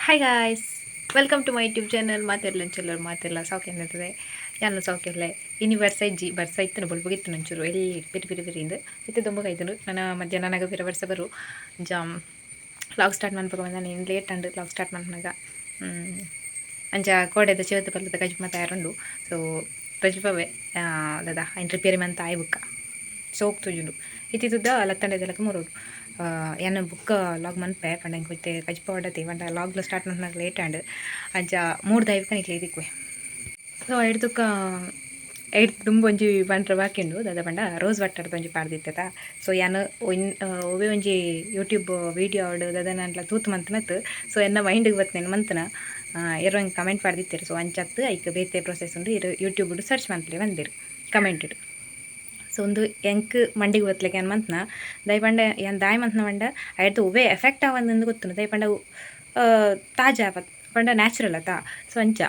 Hi guys, welcome to my YouTube channel. ಮಾತೆರ್ಲ ಒಂಚೂರು ಮಾತೆಲ್ಲ ಸೌಖ್ಯ ಯಾನು ಸೌಖ್ಯಲ್ಲೇ. ಇನಿ ಬರ್ಸ ಇಜ್ಜಿ, ಬರ್ಸ ಇತ್ತನ ಬೊಲ್ಪುಗಿತ್ತು ಒಂಚೂರು ಎಲ್ಲಿ ಬಿರಿ ಬಿರಿ ಬಿರಿಂದು ಇತ್ತೆ ದೊಂಬ ಐತನು. ನನ್ನ ಮಧ್ಯಾಹ್ನ ನನಗೆ ಬೇರೆ ಬರ್ಸ ಬರು ಜಾಮ್ ಲಾಗ್ ಸ್ಟಾರ್ಟ್ ಮನ್ಪಗ ಬಂದ. ಏನು ಲೇಟ್ ಅಂಡ್ ಲಾಗ್ ಸ್ಟಾರ್ಟ್ ಮನ್ಪನಾಗ ಅಂಚ ಕೋಡೆದ ಚೇವತ್ತು ಪಲ್ಲದ ಕಜ್ಮ ತಯಾರುಂಡು. ಸೊ ತಜ್ಪವೆ ದಾದಾ ಐನ್ ರಿಪೇರಿ ಮಂತ ಆಯ್ ಬುಕ್ಕ ಸೋಕ್ ತುಜುಂಡು ಇತ್ತಿದ್ದ ಲತ್ತಂಡೆದಲಕ ಮುರೋಡು. ಯಾನ್ ಬುಕ್ಕ ಲಾಗ್ ಮನ್ಪೆ ಪಂಡ ಎಂಕ್ ಇತ್ತೆ ಕಜ್ಪ ಹೊಡತಿ ಪಂಡ ಲಾಗ್ಲ ಸ್ಟಾರ್ಟ್ ಮನ್ಪನಾಗ ಲೇಟ್ ಆಂಡ್. ಅಂಚ ಮೂರು ದೈವಕ ನಿಕ್ಲೆ ದಿಕ್ವೆ. ಸೊ ಐಡ್ದುಕ್ಕ ಐಡ್ ದುಂಬು ಒಂಜಿ ಬಂಟ್ರ ಬಾಕಿ ಉಂಡು. ದಾದ ಪಂಡ ರೋಸ್ ವಾಟರ್ದ ಒಂಜಿ ಪಾಡ್ದಿತ್ತದ. ಸೊ ಯಾನ್ ಒವ್ವೆ ಒಂಜಿ ಯೂಟ್ಯೂಬ್ ವೀಡಿಯೋ ಆವಡ್ ದಾದನಾಂಡಲ ತೂತು ಮಂತನತ್. ಸೊ ಎನ್ನ ಮೈಂಡ್ಗೆ ಬತ್ತನೇನು ಮಂತನ ಏರೋ ಎಂಕ್ ಕಮೆಂಟ್ ಪಾಡ್ದಿತ್ತೆರ್. ಸೊ ಅಂಚತ್ ಐಕ್ ಬೇತೆ ಪ್ರೊಸೆಸ್ ಉಂಡು, ಇರು ಯೂಟ್ಯೂಬ್ ಸರ್ಚ್ ಮನ್ಪುಲೆ ಬಂದಿರು ಕಮೆಂಟ್. ಸೊ ಒಂದು ಎಂಕ್ ಮಂಡಿಗೆ ಬತ್ಲೆಕ ಯಾನ್ ಮಂತ್ನ ದಾಯೆ ಪಂಡ ಯಾನ್ ದಾಯೆ ಮಂತ್ನ ಪಂಡ ಐಡ್ದ್ ಒವ್ವೆ ಎಫೆಕ್ಟ್ ಆವಂದ್ ಗೊತ್ತುಂಡು. ದಾಯೆ ಪಂಡ ತಾಜಾ ಪಂಡ ನ್ಯಾಚುರಲ್ ಅತಾ. ಸೊ ಅಂಚ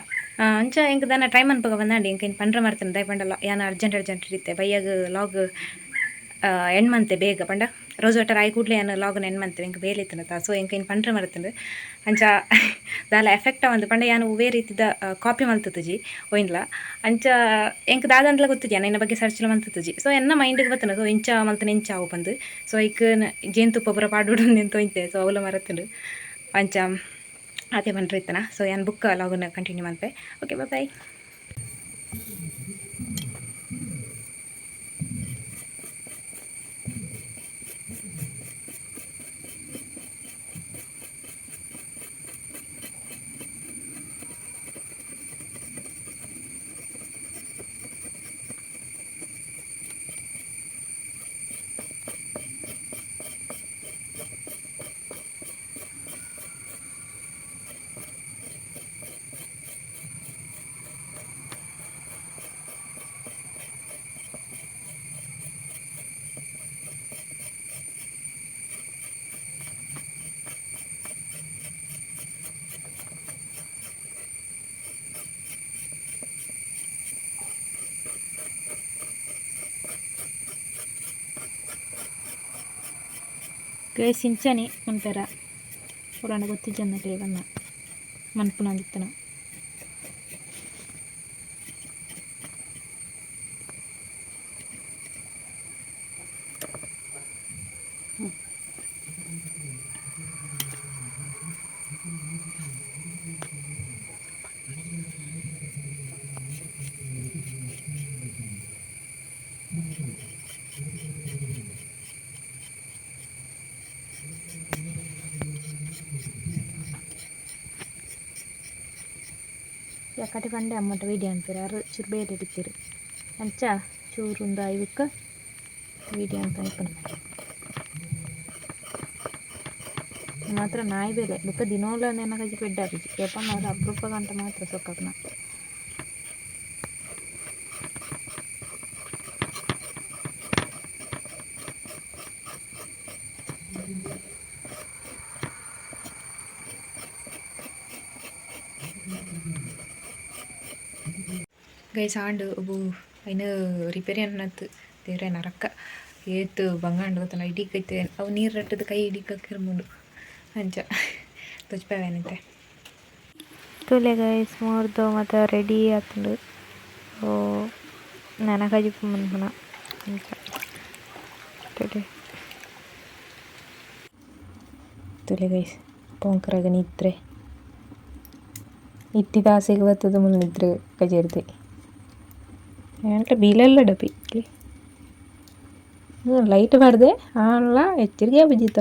ಅಂಚ ಎಂಕ್ ದಾನ ಟ್ರೈ ಮನ್ಪಗ ಬಂದಾಂಡ್. ಎಂಕ್ ಇನ್ ಪಂಡ್ರ ಮರ್ತುಂಡು. ದಾಯೆ ಪಂಡ ಯಾನ್ ಅರ್ಜೆಂಟ್ ಅರ್ಜೆಂಟ್ ಇತ್ತೆ ಬಯ್ಯಗ್ ಲಾಗ್ ಎಂಡ್ ಮಂತೆ ಬೇಗ. ಪಂಡ ರೋಸ್ ವಾಟರ್ ಆಯಿ ಕೂಡ್ಲೆ ಯಾನ್ ಲಾಗ್ನ್ ಎಂಡ್ ಮಂತೆ, ಎಂಕ್ ಬೇಲೆ ಇತ್ತುಂಡತ. ಸೊ ಎಂಕ್ ಇನ್ ಪಂಡ್ರ ಮರ್ತುಂಡು. ಅಂಚ ದಾಲ ಎಫೆಕ್ಟ್ ಆವಂದ್ ಪಂಡ ಯಾನ್ ಒವ್ವೆ ರೀತಿದ ಕಾಪಿ ಮಲ್ತುಜಿ ಒಯಿನ್ಲ. ಅಂಚ ಎಂಕ್ ದಾದಂಡ್ಲ ಗೊತ್ತುಜಿ, ಯಾನ್ ಐನ ಬಗ್ಗೆ ಸರ್ಚ್ಲ ಮಲ್ತುಜಿ. ಸೊ ಎನ್ನ ಮೈಂಡ್ಗ್ ಬತ್ತುಂಡು. ಸೊ ಇಂಚ ಮಲ್ತುಂಡ ಇಂಚ ಆವು ಪಂದ್. ಸೊ ಐಕ್ ಜೇನುತುಪ್ಪ ಪೂರ ಪಾಡೊಡು ಎಂತ ತೋಯಿಂತೆ. ಸೊ ಅವುಲ ಮರತುಂಡು. ಅಂಚ ಆತೆ ಪಂಡ್ರೆ ಇತ್ತನ. ಸೊ ಯಾನ್ ಬುಕ್ಕ ಲಾಗ್ನ್ ಕಂಟಿನ್ಯೂ ಮನ್ಪೆ. Okay, bye. ಗೈಸ್, ಇಂಚನೆ ಮನ್ಪೆರ ಪುರಾಣ ಗೊತ್ತಿಜ್ಜಂದಕ್ಲೆ ಬನ್ನ ಮನ್ಪುನಂದಿತ್ತನ. ಯಕಟಿ ಪಂಡೆ ಅಮ್ಮಟ ವೀಡಿಯೋ ಅನ್ಪೆರ್ ಅರು ಚೂರು ಬೇಲೆ ಇತ್ತಿರು. ಅಂಚ ಚೂರು ಉಂದು ಆಯಿ ಬೊಕ್ಕ ವೀಡಿಯೋ ಅಂತ ಇಪ್ಪುನ ಮಾತ್ರ ನಾಯಿ ಬೇಲೆ. ಬೊಕ್ಕ ದಿನೋಲ ನೆನಕಜಿ ಪೆಡ್ಡೆ ಆಪುಜಿ, ಏಪ ಮಾತ್ರ ಅಪರೂಪ ಗಂಟ ಮಾತ್ರ ಸೊಕ್ಕಪ್ನ. ಗೈಸ್, ಆಂಡ್ ಒಬ್ಬು ಐನ್ ರಿಪೇರಿ ಅನ್ನತ್ ದೇವ್ರೆ ನರಕ ಏತ್ ಬಂಗಾಂಡ್ ಗೊತ್ತಲ್ಲ. ಇಡೀ ಐತೆ ಅವು ನೀರು ರಟ್ಟದ ಕೈ ಇಡೀ ಕಿರ್ಮುಂಡು. ಅಂಚ ತೊಜ್ಪಾವೇನಂತೆ. ತೂಲೆ ಗೈಸ್, ಮೂರ್ದು ಮಾತ ರೆಡಿ ಆತುಂಡು. ಓ ನನ ಕಜಿಪು ಮನ್ಪುನ. ಅಂಚ ತೂಲೆ ತೂಲೆ ಗೈಸ್, ಪೋಂಕರಾಗ ನಿದ್ರೆ ಇತ್ತಿದ ಆಸೆಗೆ ಬತ್ತದ ಮುಲ್ ನಿದ್ರೆ ಕಜೇರ್ದೆ. ಏಂಟ ಬೀಲೆಲ್ಲ ಡಬ್ಬಿ ಲೈಟ್ ಪಾಡ್ದೆ ಆನ್ಲ ಎಚ್ಚರಿಗೆ ಆಪುಜಿತ.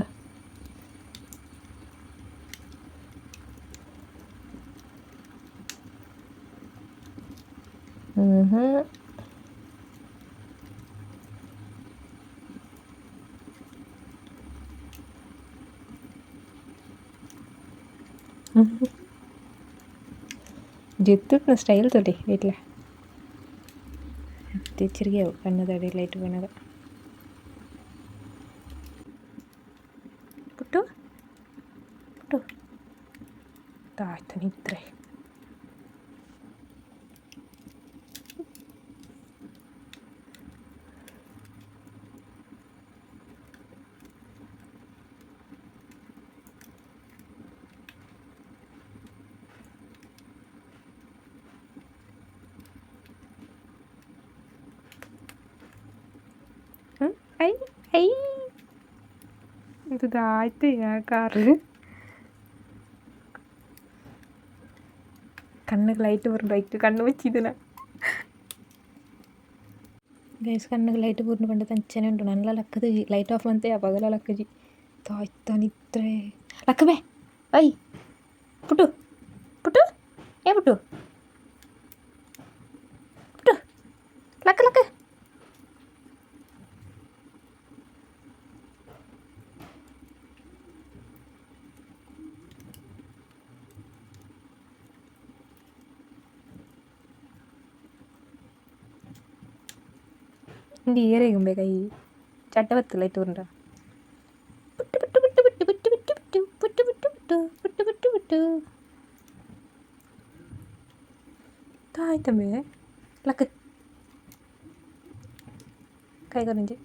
ಹ್ಞೂ ಜಿತ್ತುನ ಸ್ಟೈಲ್ ತೊಲಿ ವೀಟ್ಲ ಎಚ್ಚರಿಗೆ ಅವು ಕಣ್ಣದಡಿ ಲೈಟ್ ಪೋನಗ. ಪುಟ್ಟು ಪುಟ್ಟು ಆಯ್ತು ನಿದ್ರೆ. I ಇದು ಆಯ್ತು ಕಾರು ಕಣ್ಣಿಗೆ ಲೈಟ್ ಬரும் ಲೈಟ್ ಕಣ್ಣು ಮುಚ್ಚಿದನ ಗೈಸ್. ಕಣ್ಣಿಗೆ ಲೈಟ್ ಬೂರ್ನು ಪಂಡ ತಂಚನೆ ಉಂಟು. ನನ್ಲ ಲಕ್ಕದ ಲೈಟ್ ಆಫ್ ಅಂತೆ ಅಪಗಲ ಲಕ್ಕಜಿ. ತಾಯ್ತ ನಿತ್ರೆ ಲಕ್ಕಬೆ. I ಪುಟ್ಟು ಪುಟ್ಟು, ಏ ಪುಟ್ಟು ಪುಟ್ಟು, ಲಕ್ಕ ಲಕ್ಕ. ಇಂದು ಏರೆಗುಂಬೆ ಕೈ ಚಟ್ಟ ಬತ್ತು ಲೈಟ್ ಉಂಡ. ಪುಟ್ಟು ಪುಟ್ಟು ಪುಟ್ಟು ಪುಟ್ಟು ಪುಟ್ಟು ಪುಟ್ಟು ಪುಟ್ಟು ಪುಟ್ಟು ಪುಟ್ಟು ಪುಟ್ಟು ಪುಟ್ಟು ಪುಟ್ಟು ಪುಟ್ಟು. ತಾಯ್ತಂಬೆ ಲಕ್ಕ ಕೈ ಕೊರಿಂಜಿ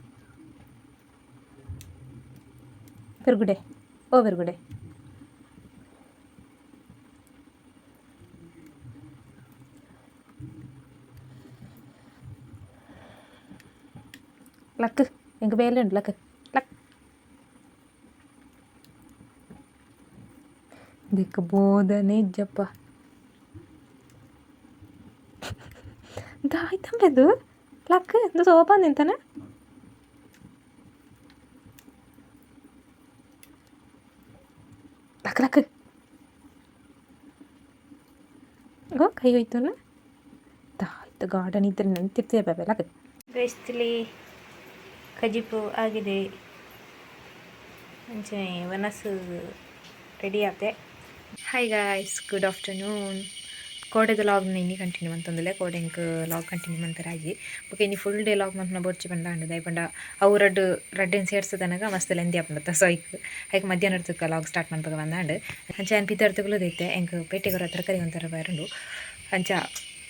ಪೆರುಗುಡೆ. ಓ ಪೆರುಗುಡೆ. ಲಕ್ ಎಂಕ್ ಬೇಲೆ ಉಂಡು. ಲಕ್ ಲಕ್ ದಿಕ್ಕ ಬೋಧನೆ ಇಜ್ಜಪ್ಪ. ದಾಯ್ತಂಬೆದು ಲಕ್ ಇಂದು ಸೋಪ ನಿಂತಾನೆ. ಲಕ್ ಲಕ್. ಓ ಕೈ ಹೋಯ್ತು. ದಾಯ್ತು ಗಾರ್ಡನ್ ಇದ್ರೆ ನೆನ್ತಿರ್ತೀಯ ಬಾಬೆ. ಲಕ್. ಗೈಸ್ತಿಲಿ ಕಜಿಪು ಆಗಿದೆ. ಅಂಚನೆ ವನಸು ರೆಡಿ ಆತೆ. Hi guys, good afternoon. ಕೋಡೆದ ಲಾಗ್ನ ಇನಿ ಕಂಟಿನ್ಯೂ ಮಂತೊಂದುಲ್ಲೆ. ಕೋಡೆ ಎಂಕ್ ಲಾಗ್ ಕಂಟಿನ್ಯೂ ಮಂತರಾಜಿ. ಬೊಕ ಇನಿ ಫುಲ್ ಡೇ ಲಾಗ್ ಮನ್ಪುನ ಬೊರ್ಚಿ ಪಂಡ ದಾಯೆ ಪಂಡ ಅವು ರಡ್ಡ್ ರಡ್ಡೆನ್ ಸೇರ್ಸದನಗ ಮಸ್ತ್ ಲೆಂದಿ ಆಪುಂಡತ್ತ. ಸೊ ಐಕ್ ಐಕ್ ಮಧ್ಯಾಹ್ನ ತುಕ್ಕ ಲಾಗ್ ಸ್ಟಾರ್ಟ್ ಮನ್ಪಗ ಬಂದಾಂಡ್. ಅಂಚ ಯಾನ್ ಪಿದರ್ದುಗುಲು ದೈತೆ. ಎಂಕ್ ಪೇಟೆಗ್ ಒರ ತರಕಾರಿ ಒಂತರ ಬರುಂಡು. ಅಂಚ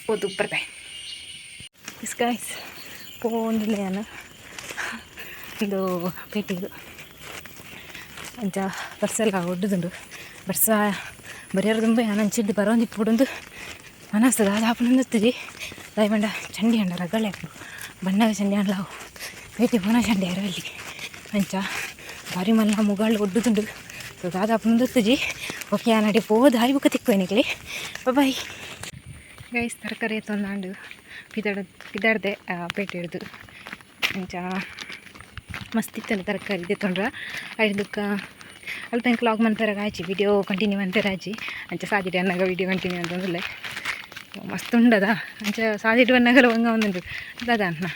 ಪೋತು ಬರ್ಪೆ. ಎಸ್ ಗಾಯ್ಸ್, ಪೋಂದುಲ್ಲೆ ಯಾನ್ ಇಂದು ಪೇಟೆಗ್. ಅಂಚ ಬರ್ಸೆಲ್ಲ ಒಡ್ಡುದುಂಡು. ಬರ್ಸ ಬರಿಯರ ದುಂಬು ಯಾನ್ ಅಂಚಿಡ್ದ್ ಬರೋಂದಿಪ್ಪೊಡುಂದು ಮನಸ್ಸು ದಾದ ಆಪುಂಡು ಇತ್ತಿಜಿ. ದಾಯೆ ಪಂಡ ಚಂಡಿ ಆಂಡ ರಗಳೆ ಆಪುಂಡು. ಬನ್ನಗ ಚಂಡಿ ಆಂಡಲ ಅವು, ಪೇಟೆ ಪೋನ ಚಂಡಿ ಆಯೆರೆ ಬಲ್ಲಿ. ಅಂಚ ಬಾರಿ ಮಲ್ಲ ಮುಗಾಲ್ ಒಡ್ಡುದುಂಡು. ಸೊ ದಾದ ಆಪುಂಡು ಇತ್ತಿಜಿ. ಓಕೆ, ಯಾನ್ ಅಡೆ ಪೋದು ಆಯಿ ಬೊಕ ತಿಕ್ಕುವೆ ನಿಕ್ಲೆ. Bye guys. ತರಕಾರಿ ಎತ್ತೊಂದಾಂಡ್. ಪಿದಡ್ ಪಿದಾಡ್ದೆ ಪೇಟೆ ಹಿಡ್ದು. ಅಂಚ ಮಸ್ತ್ ಇತ್ತಂಡು ತರಕಾರಿ ದೆತ್ತೊಂಡ್ರ. ಐಡ್ ಬೊಕ್ಕ ಅಲ್ಪ ಎಂಕ್ ಲಾಗ್ ಮನ್ಪೆರೆಗ್ ಆಯ್ಜಿ, ವಿಡಿಯೋ ಕಂಟಿನ್ಯೂ ಮನ್ಪೆರೆ ಆಯ್ಜಿ. ಅಂಚ ಸಾದಿಡ್ ಅನ್ನಗ ವಿಡಿಯೋ ಕಂಟಿನ್ಯೂ ಅಂತಂದುಲ್ಲೆ. ಮಸ್ತ್ ಉಂಡದ. ಅಂಚ ಸಾದಿಡ್ ಬನ್ನಗಲ ಬಂಗ ಒಂದುಂಡು ದಾದ ಅನ್ನ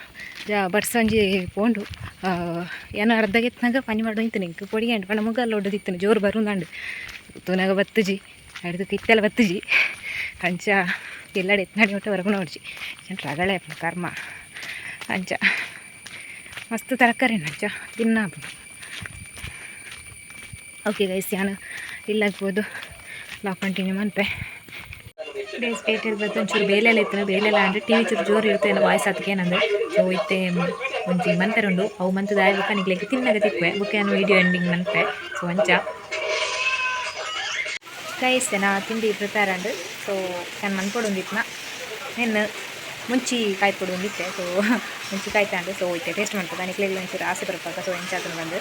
ಜ ಬರ್ಸ ಒಂಜಿ ಪೋಂಡು. ಏನ ಅರ್ಧ ಗೆತ್ನಾಗ ಪನಿ ಮಾಡೋಂತಿನಿ. ಎಂಕ್ ಪೊಡಿ ಆಂಡ್ ಪಂಡ ಮುಗಲ್ ಒಡ್ಡದಿತ್ತುಂಡು. ಜೋರು ಬರುಂದಾಂಡ್ ತೂನಗ ಬತ್ತುಜಿ. ಐಡ್ದ್ ಇತ್ತೆಲ ಬತ್ತುಜಿ. ಅಂಚ ಇಲ್ಲಡೆ ಎತ್ನಾಡಿ ಮುಟ್ಟ ಬರಪುನ ನೋಡ್ಜಿ ರಗಳೆ ಆಪುಂಡು ಕರ್ಮ. ಅಂಚ ಮಸ್ತ್ ತರಕಾರಿ ಅಂಚ ದಿನ್ನ ಆಪುಂಡು. ಓಕೆ ಗೈಸ್, ಯಾನ್ ಇಲ್ಲಾಗ್ಬೋದು ಲಾಗ್ ಕಂಟಿನ್ಯೂ ಮನ್ಪೆ. ಗೈಸ್, ಪೇಟೆಡ್ ಬತ್ತು ಒಂಚೂರು ಬೇಲೆಲ್ಲ ಇತ್ತು. ಬೇಲೆಲ್ಲ ಅಂದರೆ ಟಿವಿ ಚೂರು ಜೋರು ಇರುತ್ತೆ ಏನೋ ವಾಯ್ಸ್ ಅದಕ್ಕೆ ಏನಂದ್ರೆ. ಸೊ ಇತ್ತೆ ಒಂಜಿ ಮಂತರುಂಡು. ಅವು ಮಂತದ ಆಯ್ ಬೊಕ್ಕ ನಿಕ್ಲೆಗ್ ತಿನ್ನಗ ತಿಕ್ಕುವೆ. ಬೊಕ್ಕ ಯಾನ್ ವೀಡಿಯೋ ಎಂಡಿಂಗ್ ಮನ್ಪೆ. ಸೊ ಅಂಚ ಗೈಸ್, ನಾ ತಿಂಡಿ ಪ್ರಿಪೇರ್ ಆಂಡ್. ಸೊ ಯಾನ್ ಮನ್ಪೊಡೊಂದಿತ್ನ ನೆನ್ ಮುಂಚಿ ಕಾಯ್ಪೊಡು ಒಂದಿತ್ತೆ. ಸೊ ಮುಂಚಿ ಕಾಯ್ತಾಂಡ್. ಸೊ ಇತ್ತೆ ಟೇಸ್ಟ್ ಮನ್ಪುಗ. ನಿಕ್ಲೆಗ್ ಒಂಚೂರು ಆಸೆ ಬರ್ಪಾಕ. ಸೊ ಎಂಚಾತುಂಡು ಪಂದ್.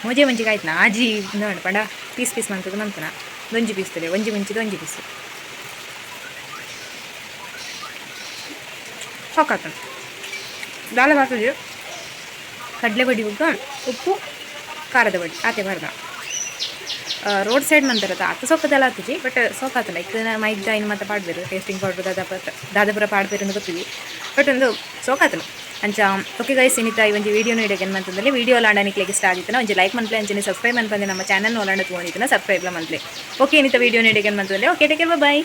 ಮೊಜೆ ಮುಂಚಿ ಕಾಯ್ತನ ಆಜಿ ಉಂದು ಪಂಡ ಪೀಸ್ ಪೀಸ್ ಮಂತುದು ಮನ್ಪುನ. ಒಂಜಿ ಪೀಸ್ ತೂಲೆ, ಒಂಜಿ ಮುಂಚಿದ ಒಂಜಿ ಪೀಸ್ ಸಾಕಾತುಂಡು. ದಾಲ ಬಾತುಜಿ. ಕಡಲೆ ಬಡಿ ಬೊಕ್ಕ ಉಪ್ಪು ಖಾರದ ಬಡಿ ಆತೆ ಬಾರ್ದ. ರೋಡ್ ಸೈಡ್ ಮಂತರತ ಅತ್ತ ಸೊಕ್ಕದೆಲ್ಲ ಆತುಜಿ, ಬಟ್ ಸೋಕಾತಲ್ಲ. ಇಕ್ ಮೈದ ಇನ್ನು ಮತ್ತೆ ಪಾಡ್ಬೇರು ಟೇಸ್ಟಿಂಗ್ ಪೌಡರ್ ದಾದ ದಾದಪುರ ಪಾಡ್ಬೇರು ಅಂತ ಗೊತ್ತಿವಿ, ಬಟ್ ಒಂದು ಸೋಕಾತನು ಅಂಚ. ಓಕೆ ಗೈಸ್, ಇನ್ನಿತ ಈ ಒಂಜಿ ವೀಡಿಯೋನು ಇಡಕ್ಕೆ ಮಂತಂದಲ್ಲಿ. ವೀಡಿಯೋ ಲಾಂಡ ನಿಕ್ಲೆಗ್ ಇಷ್ಟ ಆಗಿತ್ತನ ಒಂಜಿ ಲೈಕ್ ಮನ್ಪ್ಲೆ. ಅಂಚನೆ ಸಬ್ಸ್ಕ್ರೈಬ್ ಮನ್ಪಂದೆ ನಮ್ಮ ಚಾನಲ್ ನೋಲಾಂಡ ತೂವೊಂದಿತ್ತನ ಸಬ್ಸ್ಕ್ರೈಬ್ ಮನ್ಪ್ಲೆ. ಓಕೆ, ಇನ್ನಿತ ವೀಡಿಯೋನು ಇಡಕ್ಕೆ ಮಂತಂದಲ್ಲಿ. Okay, take care, boy.